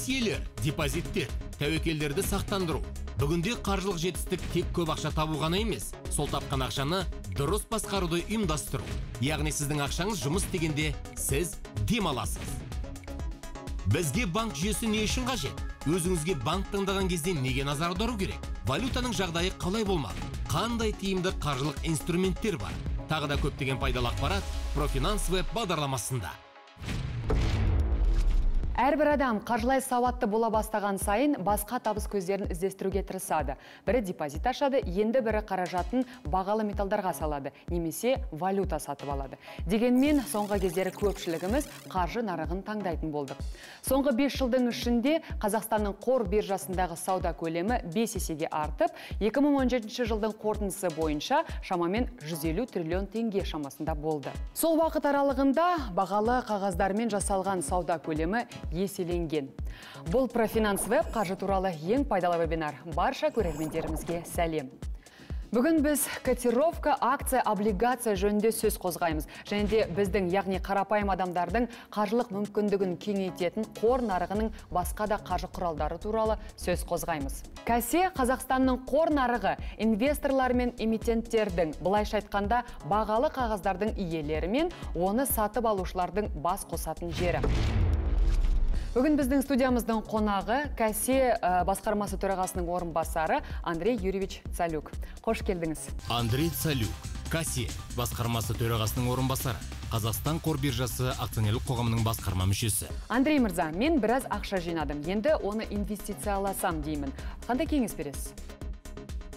Несиелер, депозиттер, тәуекелдерді сақтандыру. Бүгінде қаржылық жетістік тек көп ақша табу ғана емес, сол тапқан ақшаны дұрыс басқаруды ұйымдастыру. Яғни сіздің ақшаңыз жұмыс істегенде сіз демаласыз. Бізге банк жүйесі не үшін қажет? Өзіңізге банк таңдаған кезде неге назар аудару керек? Валютаның жағдайы қалай болмақ? Қандай тиімді қаржылық инструменттер бар? Тағы да көптеген пайдалы ақпарат Профинанс веб бағдарламасында. Әрбір адам қаржылай сауатты бола бастаған сайын басқа табыс көздерін іздестіруге тырысады. Бірі депозит ашады, енді бірі қаражатын бағалы металдарға салады, немесе валюта сатып алады. Дегенмен соңғы кездері көпшілігіміз қаржы нарығын таңдайтын болдық. Соңғы 5 жылдың ішінде Қазақстанның қор биржасындағы сауда көлемі 5 есеге артып, 2017 жылдың қорытындысы бойынша шамамен 150 триллион теңге шамасында болды. Сол уақыт аралығында бағалы қағаздармен жасалған сауда көлемі еселенген. Бұл Профинанс веб қаржы туралы ең пайдалы вебинар. Барша көрермендерімізге сәлем. Бүгін біз котировка, акция, облигация жөнінде сөз қозғаймыз. Және де біздің, яғни қарапайым адамдардың қаржылық мүмкіндігін кеңейтетін қор нарығының басқа да қаржы құралдары туралы сөз қозғаймыз. KASE Қазақстанның қор нарығы инвесторлар мен эмитенттердің, былайша айтқанда, бағалы қағаздардың иелері мен оны сатып алушылардың бас қосатын жері. Бүгін біздің студиямыздың қонағы KASE басқармасы төрағасының орынбасары Андрей Юрьевич Цалюк. Қош келдіңіз. Андрей Цалюк, KASE басқармасы төрағасының орынбасары, Қазақстан қор биржасы акционерлік қоғамының басқарма мүшесі. Андрей мырза, мен біраз ақша жинадым. Енді оны инвестицияласам деймін. Қандай кеңес бересіз?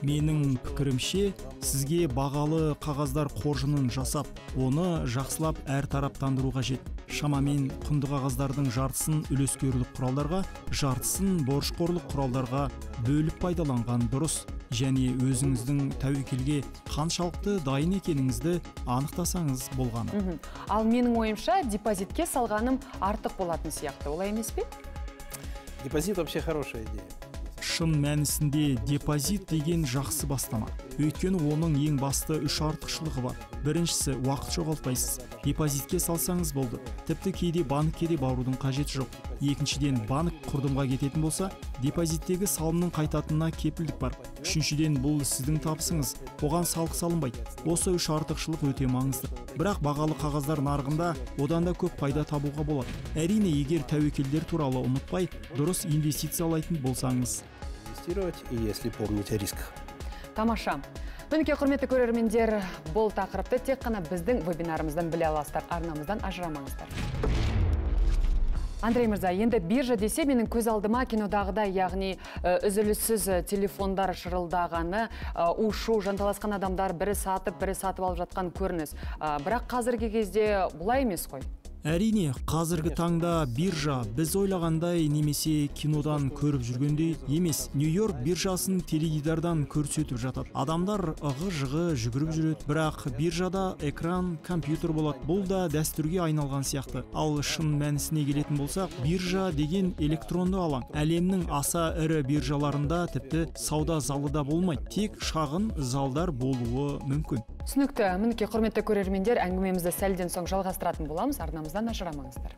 Менің пікірімше, сізге бағалы қағаздар қоржынын жасап, оны жақсылап әртараптандыру қажет. Шамамен құнды қағаздардың жартысын үлескерлік құралдарға, жартысын борышқорлық құралдарға бөліп пайдаланған дұрыс. Және өзіңіздің тәуекелге қаншалықты дайын екеніңізді анықтасаңыз болғаны. Ал менің ойымша, депозитке салғаным артық болатын сияқты. Олай емес пе? Депозит вообще хорошая идея. Шын мәнісінде депозит деген жақсы бастама. Өйткені оның ең басты үш артықшылығы бар. Біріншісі, уақыт жоғалтпайсыз. Депозитке салсаңыз болды. Тіпті кейде банкке де барудың қажеті жоқ. Екіншіден, банк құрдымға кететін болса, депозиттегі салымның қайтатынына кепілдік бар. Үшіншіден, бұл сіздің табысыңыз. Оған салық салынбайды. Осы үш артықшылық өте маңызды. Бірақ бағалы қағаздар нарығында одан да көп пайда табуға болады. Әрине, егер тәуекелдер туралы ұмытпай, дұрыс инвестициялайтын болсаңыз. Инвестировать, и если помнить о рисках. Тамаша. Мінекей, құрметті көрермендер, бұл тақырыпты тек қана біздің вебинарымыздан біле аласыздар. Арнамыздан ажырамаңыздар. Андрей мырза, енді биржа десе менің көз алдыма кинодағыдай, яғни үзіліссіз телефондар шырылдағаны, у-шу, жанталасқан адамдар бірі сатып, бірі сатып алып жатқан көрініс. Бірақ қазіргі кезде бұлай емес қой. Әрине, қазіргі таңда биржа біз ойлағандай немесе кинодан көріп жүргендей емес. Нью-Йорк биржасын теледидардан көрсетіп жатады. Адамдар ығы-жығы жүгіріп жүреді, бірақ биржада экран, компьютер болады. Бұл да дәстүрге айналған сияқты. Ал шын мәнісіне келетін болсақ, биржа деген электронды алаң. Әлемнің аса ірі биржаларында тіпті сауда залы да болмайды. Тек шағын залдар болуы мүмкін. Түсінікті. Мінекей, құрметті көрермендер, әңгімемізді сәлден соң жалғастыратын боламыз. Арнамыздан ажырамаңыздар.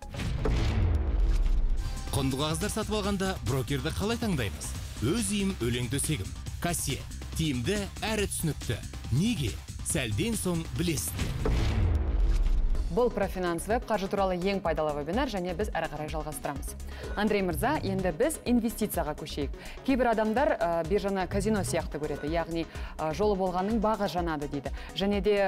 Құнды қағаздар сатып алғанда брокерді қалай таңдаймыз? Өз үйім, өлең төсегім. KASE тиімді әрі түсінікті. Неге? Сәлден соң білесіздер. Бұл Профинанс веб қаржы туралы ең пайдалы вебинар, және біз әрі қарай жалғастырамыз. Андрей мырза, енді біз инвестицияға көшейік. Кейбір адамдар биржаны казино сияқты көреді, яғни жолы болғанның бағы жанады дейді. Және де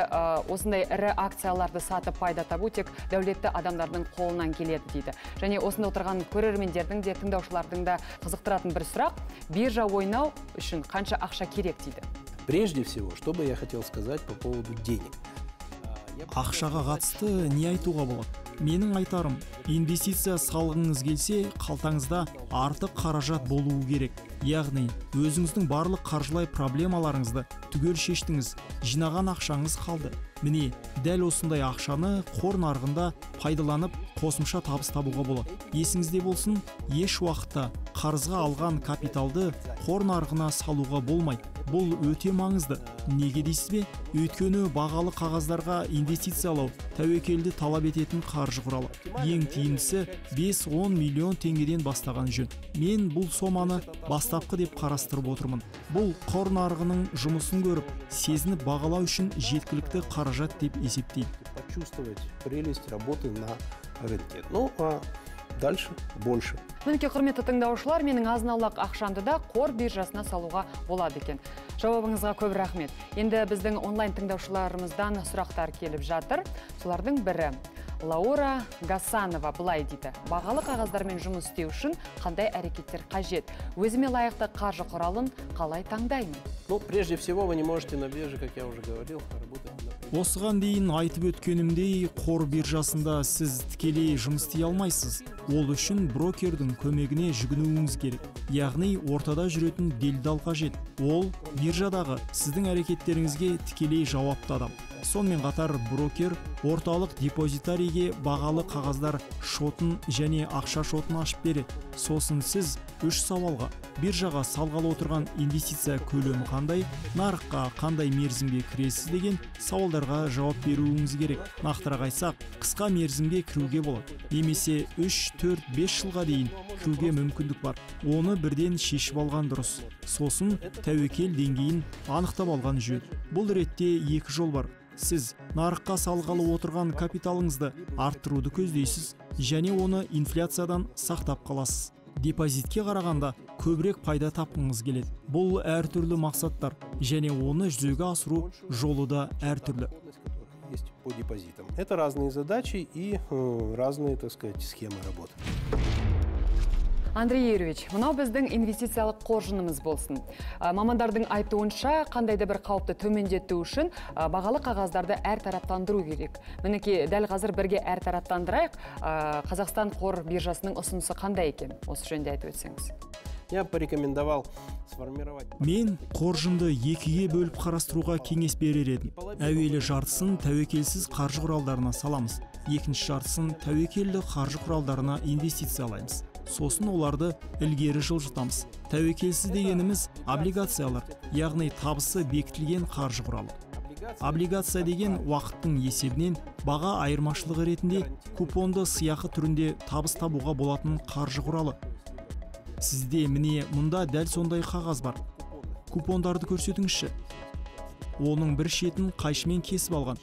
осындай ірі акцияларды сатып пайда табу тек дәулетті адамдардың қолынан келеді дейді. Және осында отырған көрермендердің де, тыңдаушылардың да қызықтыратын бір сұрақ: биржа ойнау үшін қанша ақша керек дейді. Прежде всего, что бы я хотел сказать по поводу денег. Ақшаға қатысты не айтуға болады? Менің айтарым, инвестиция салғыңыз келсе, қалтаңызда артық қаражат болуы керек. Яғни, өзіңіздің барлық қаржылай проблемаларыңызды түгел шештіңіз, жинаған ақшаңыз қалды. Міне, дәл осындай ақшаны қор нарығында пайдаланып, қосымша табыс табуға болады. Есіңізде болсын, еш уақытта қарызға алған капиталды қор нарығына салуға болмайды. Бұл өте маңызды. Неге дейсіз бе? Өйткені бағалы қағаздарға инвестициялау тәуекелді талап ететін қаржы құралы. Ең тиімдісі 5-10 миллион теңгеден бастаған жөн. Мен бұл соманы бастапқы деп қарастырып отырмын. Бұл қор нарығының жұмысын көріп, сезініп бағалау үшін жеткілікті қаражат деп есептеймін. Почувствовать прелесть работы на рынке. Ну, а дальше больше. Мінекей, құрметті тыңдаушылар, менің азын-аулақ ақшамды да қор биржасына салуға болады екен. Жауабыңызға көп рахмет. Енді біздің онлайн тыңдаушыларымыздан сұрақтар келіп жатыр. Солардың бірі Лаура Гасанова былай дейді: бағалы қағаздармен жұмыс істеу үшін қандай әрекеттер қажет? Өзіме лайықты қаржы құралын қалай таңдаймын? Ну, прежде всего, вы не можете на бирже, как я уже говорил, работать напрямую. Осыған дейін айтып өткенімдей, қор биржасында сіз тікелей жұмыс істей алмайсыз. Ол үшін брокердің көмегіне жүгінуіңіз керек. Яғни ортада жүретін делдал қажет. Ол биржадағы сіздің әрекеттеріңізге тікелей жауапты адам. Сонымен қатар брокер орталық депозитарийге бағалы қағаздар шотын және ақша шотын ашып береді. Сосын сіз үш сауалға: биржаға салғалы отырған инвестиция көлемі қандай, нарыққа қандай мерзімге кіресіз деген сауалдарға жауап беруіңіз керек. Нақтырақ айтсақ, қысқа мерзімге кіруге болады, немесе 3, 4, 5 жылға дейін кіруге мүмкіндік бар. Оны бірден шешіп алған дұрыс. Сосын тәуекел деңгейін анықтап алған жөн. Бұл ретте екі жол бар. Сіз нарыққа салғалы отырған капиталыңызды арттыруды көздейсіз және оны инфляциядан сақтап қаласыз. Депозитке қарағанда көбірек пайда тапқыңыз келеді. Бұл әртүрлі мақсаттар және оны жүзеге асыру жолы да әртүрлі. Доходность, которая есть по депозитам. Это разные задачи и разные, так сказать, схемы работы. Андрей Юрьевич, мынау біздің инвестициялық қоржынымыз болсын. Мамандардың айтуынша, қандай да бір қауіпті төмендету үшін бағалы қағаздарды әртараптандыру керек. Мінекей, дәл қазір бірге әртараптандырайық. Қазақстан қор биржасының ұсынысы қандай екен? Осы жөнінде айтып өтсеңіз. Я порекомендовал сформировать Мен қоржынды екіге бөліп қарастыруға кеңес берер едім. Әуелі жартысын тәуекелсіз қаржы құралдарына саламыз. Екінші жартысын тәуекелді қаржы құралдарына инвестициялаймыз. Сосын оларды ілгері жылжытамыз. Тәуекелсіз дегеніміз облигациялар, яғни табысы бекітілген қаржы құралы. Облигация деген уақыттың есебінен баға айырмашылығы ретінде купонды сыйақы түрінде табыс табуға болатын қаржы құралы. Сізде міне мұнда дәл сондай қағаз бар. Купондарды көрсетіңізші. Оның бір шетін қайшымен кесіп алған.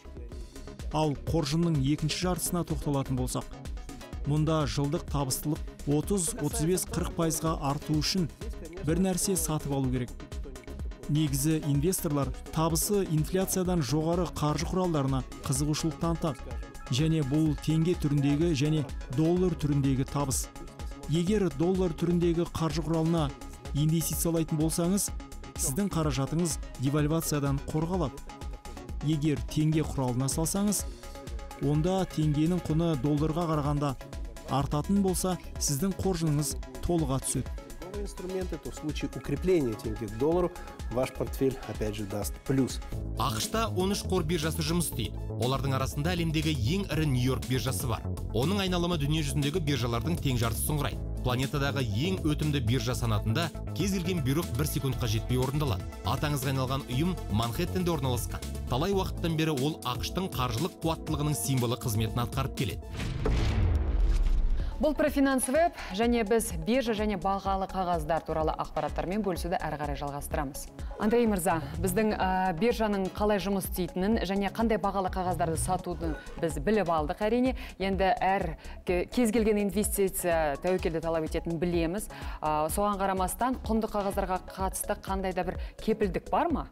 Ал қоржынның екінші жартысына тоқталатын болсақ, мұнда жылдық табыстылық 30-35-40 пайызға арту үшін бір нәрсе сатып алу керек. Негізі инвесторлар табысы инфляциядан жоғары қаржы құралдарына қызығушылық танытады. Және бұл теңге түріндегі және доллар түріндегі табыс. Егер доллар түріндегі қаржы құралына инвестициялайтын болсаңыз, сіздің қаражатыңыз девальвациядан қорғалады. Егер теңге құралына салсаңыз, онда теңгенің құны долларға қарағанда артатын болса, сіздің қоржыныңыз толыға түседі. Инструменты, то в случае укрепления тенге к доллару ваш портфель опять же даст плюс. АҚШ-та 13 қор биржасы жұмыс істейді. Олардың арасында әлемдегі ең ірі Нью-Йорк биржасы бар. Оның айналымы дүние жүзіндегі биржалардың тең жартысын құрайды. Планетадағы ең өтімді биржа санатында кез келген бұйрық бір секундқа жетпей орындалады. Аты аңызға айналған ұйым Манхэттенде орналасқан. Талай уақыттан бері ол АҚШ-тың қаржылық қуаттылығының символы қызметін атқарып келеді. Бұл Профинанс Веб, және біз биржа және бағалы қағаздар туралы ақпараттармен бөлісуді әрі қарай жалғастырамыз. Андрей мырза, біздің биржаның қалай жұмыс істейтінін және қандай бағалы қағаздарды сатуды біз біліп алдық әрине. Енді әр кез келген инвестиция тәуекелді талап ететінін білеміз. Соған қарамастан құнды қағаздарға қатысты қандай да бір кепілдік бар ма?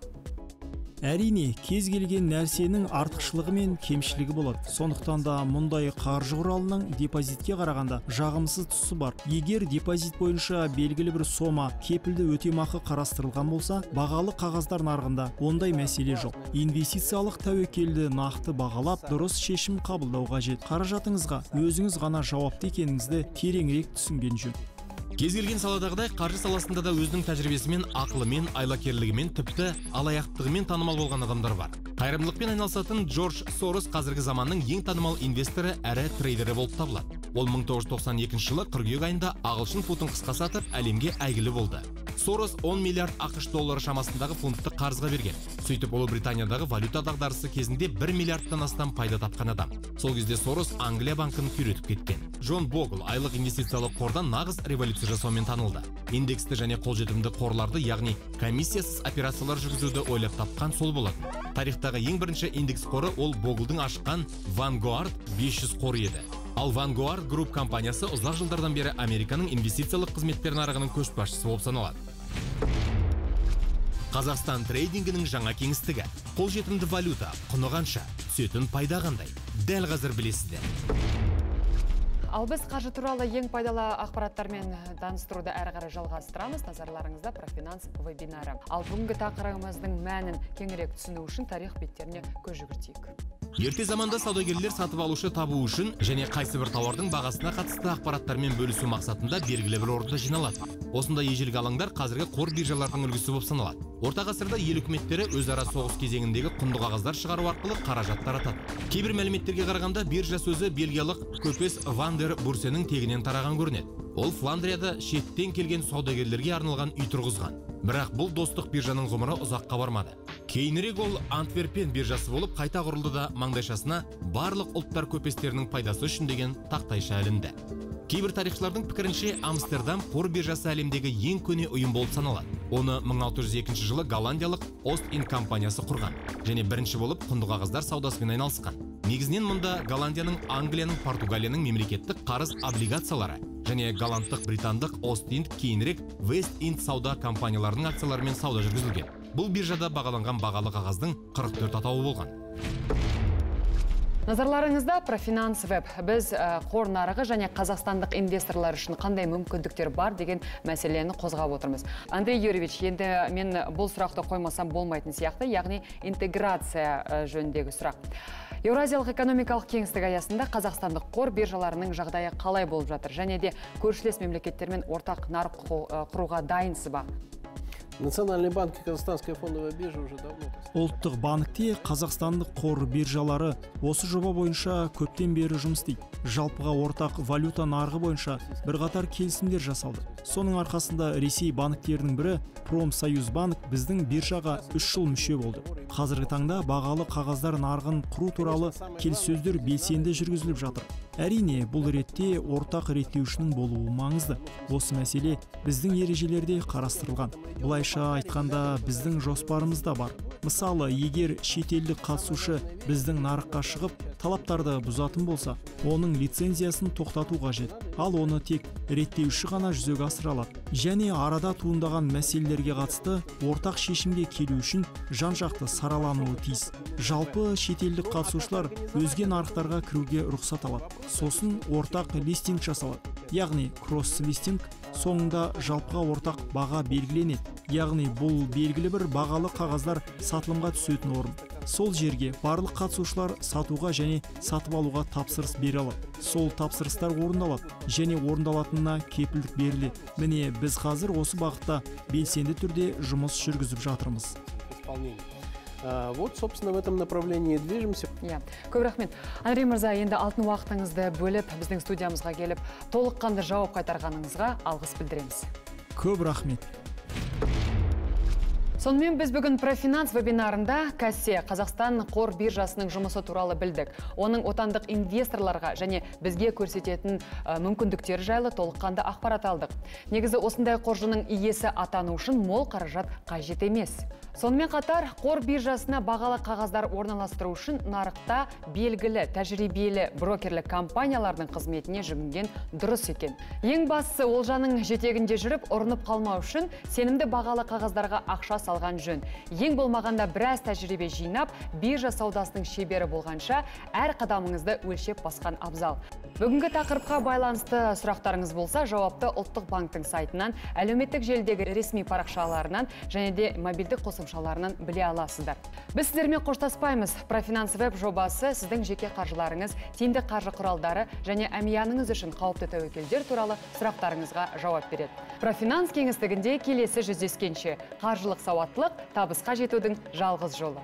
Әрине, кез келген нәрсенің артықшылығы мен кемшілігі болады. Сондықтан да мұндай қаржы құралының депозитке қарағанда жағымсыз тұсы бар. Егер депозит бойынша белгілі бір сома кепілді өтемақы қарастырылған болса, бағалы қағаздар нарығында ондай мәселе жоқ. Инвестициялық тәуекелді нақты бағалап, дұрыс шешім қабылдау қажет. Қаражатыңызға өзіңіз ғана жауапты екеніңізді тереңірек түсінген жөн. Кез келген саладағыдай қаржы саласында да өзінің тәжірибесімен, ақылымен, айлакерлігімен, тіпті алаяқтығымен танымал болған адамдар бар. Қайырымдылықпен айналысатын Джордж Сорос қазіргі заманның ең танымал инвесторы әрі трейдері болып табылады. Ол 1992 жылы қыркүйек айында ағылшын футын қысқа сатып, әлемге әйгілі болды. Сорос 10 миллиард АҚШ доллары шамасындағы фунтты қарызға берген. Сөйтіп, Ұлыбританиядағы валюта дағдарысы кезінде 1 миллиардтан астам пайда тапқан адам. Сол кезде Сорос Англия банкін күйретіп кеткен. Джон Богл айлық инвестициялық қордан нағыз революция жасаумен танылды. Индексті және қолжетімді қорларды, яғни комиссиясыз операциялар жүргізуді ойлап тапқан сол болатын. Тарихтағы ең бірінші индекс қоры ол Боглдың ашқан Vanguard 500 қоры еді. Ал Vanguard Group компаниясы ұзақ жылдардан бері Американың инвестициялық қызметтер нарығының көшбасшысы болып саналады. Қазақстан трейдингінің жаңа кеңістігі. Қолжетімді валюта, құны қанша, түсетін пайда қандай? Дәл қазір білесіздер. Ал біз қаржы туралы ең пайдалы ақпараттармен таныстыруды әрі қарай жалғастырамыз. Назарларыңызда Профинанс вебинары. Ал бүгінгі тақырыбымыздың мәнін кеңірек түсіну үшін тарих беттеріне көз жүгіртейік. Ерте заманда саудагерлер сатып алушы табу үшін және қайсы бір тауардың бағасына қатысты ақпараттармен бөлісу мақсатында белгілі бір орында жиналады. Осындай ежелгі алаңдар қазіргі қор биржаларының үлгісі болып саналады. Орта ғасырда ел үкіметтері өзара соғыс кезеңіндегі құнды қағаздар шығару арқылы қаражат таратады. Кейбір мәліметтерге қарағанда биржа сөзі бельгиялық көпес Ван дер Бурсенің тегінен тараған көрінеді. Ол Фландрияда шеттен келген саудагерлерге арналған үй тұрғызған. Бірақ бұл достық биржаның ғұмыры ұзаққа бармады. Кейінірек ол Антверпен биржасы болып қайта құрылды да маңдайшасына барлық ұлттар көпестерінің пайдасы үшін деген тақтайша ілінді. Кейбір тарихшылардың пікірінше, Амстердам қор биржасы әлемдегі ең көне ұйым болып саналады. Оны 1602 жылы голландиялық Ост-Инд компаниясы құрған және бірінші болып құнды қағаздар саудасымен айналысқан. Негізінен мұнда Голландияның, Англияның, Португалияның мемлекеттік қарыз облигациялары және голландтық, британдық Ост-Инд, кейінірек Вест-Инд сауда компанияларының акцияларымен сауда жүргізілген. Бұл биржада бағаланған бағалы қағаздың 44 атауы болған. Назарларыңызда Профинанс веб. Біз қор нарығы және қазақстандық инвесторлар үшін қандай мүмкіндіктер бар деген мәселені қозғап отырмыз. Андрей Юрьевич, енді мен бұл сұрақты қоймасам болмайтын сияқты, яғни интеграция жөніндегі сұрақ. Еуразиялық экономикалық кеңістік аясында қазақстандық қор биржаларының жағдайы қалай болып жатыр? Және де көршілес мемлекеттермен ортақ нарық құруға дайынсыз ба? Национальный банк и Казахстанская фондовая биржа уже давно. Ұлттық банкте қазақстандық қор биржалары осы жоба бойынша көптен бері жұмыс істейді. Жалпыға ортақ валюта нарығы бойынша бірқатар келісімдер жасалды. Соның арқасында Ресей банктерінің бірі Промсоюзбанк біздің биржаға 3 жыл мүше болды. Қазіргі таңда бағалы қағаздар нарығын құру туралы келіссөздер белсенді жүргізіліп жатыр. Әрине, бұл ретте ортақ реттеушінің болуы маңызды. Осы мәселе біздің ережелерде қарастырылған. Былайша айтқанда, біздің жоспарымызда бар. Мысалы, егер шетелдік қатысушы біздің нарыққа шығып, талаптарды бұзатын болса, оның лицензиясын тоқтату қажет. Ал оны тек реттеуші ғана жүзеге асыра алады. Және арада туындаған мәселелерге қатысты ортақ шешімге келу үшін жан-жақты саралануы тиіс. Жалпы шетелдік қатысушылар өзге нарықтарға кіруге рұқсат алады. Сосын ортақ листинг жасалады. Яғни кросс-листинг, соңында жалпыға ортақ баға белгіленеді. Яғни бұл белгілі бір бағалы қағаздар сатылымға түсетін орын. Сол жерге барлық қатысушылар сатуға және сатып алуға тапсырыс бере алады. Сол тапсырыстар орындалады және орындалатынына кепілдік беріледі. Міне, біз қазір осы бағытта белсенді түрде жұмыс жүргізіп жатырмыз. Вот, собственно, в этом направлении движемся. Иә, көп рахмет. Андрей мырза, енді алтын уақытыңызды бөліп, біздің студиямызға келіп, толыққанды жауап қайтарғаныңызға алғыс білдіреміз. Көп рахмет. Сонымен біз бүгін Профинанс вебинарында KASE Қазақстан қор биржасының жұмысы туралы білдік. Оның отандық инвесторларға және бізге көрсететін мүмкіндіктері жайлы толыққанды ақпарат алдық. Негізі осындай қоржынның иесі атану үшін мол қаражат қажет емес. Сонымен қатар қор биржасына бағалы қағаздар орналастыру үшін нарықта белгілі тәжірибелі брокерлік компаниялардың қызметіне жүгінген дұрыс екен. Ең бастысы олжаның жетегінде жүріп ұрынып қалмау үшін сенімді бағалы қағаздарға ақша салған жөн. Ең болмағанда біраз тәжірибе жинап, биржа саудасының шебері болғанша әр қадамыңызды өлшеп басқан абзал. Бүгінгі тақырыпқа байланысты сұрақтарыңыз болса, жауапты Ұлттық банктің сайтынан, әлеуметтік желідегі ресми парақшаларынан және де мобильдік қосымшаларынан біле аласыздар. Біз сіздермен қоштаспаймыз. Профинанс веб жобасы сіздің жеке қаржыларыңыз, тиімді қаржы құралдары және әмияныңыз үшін қауіпті тәуекелдер туралы сұрақтарыңызға жауап береді. Профинанс кеңістігінде келесі жүздескенше қаржылық сауаттылық табысқа жетудің жалғыз жолы.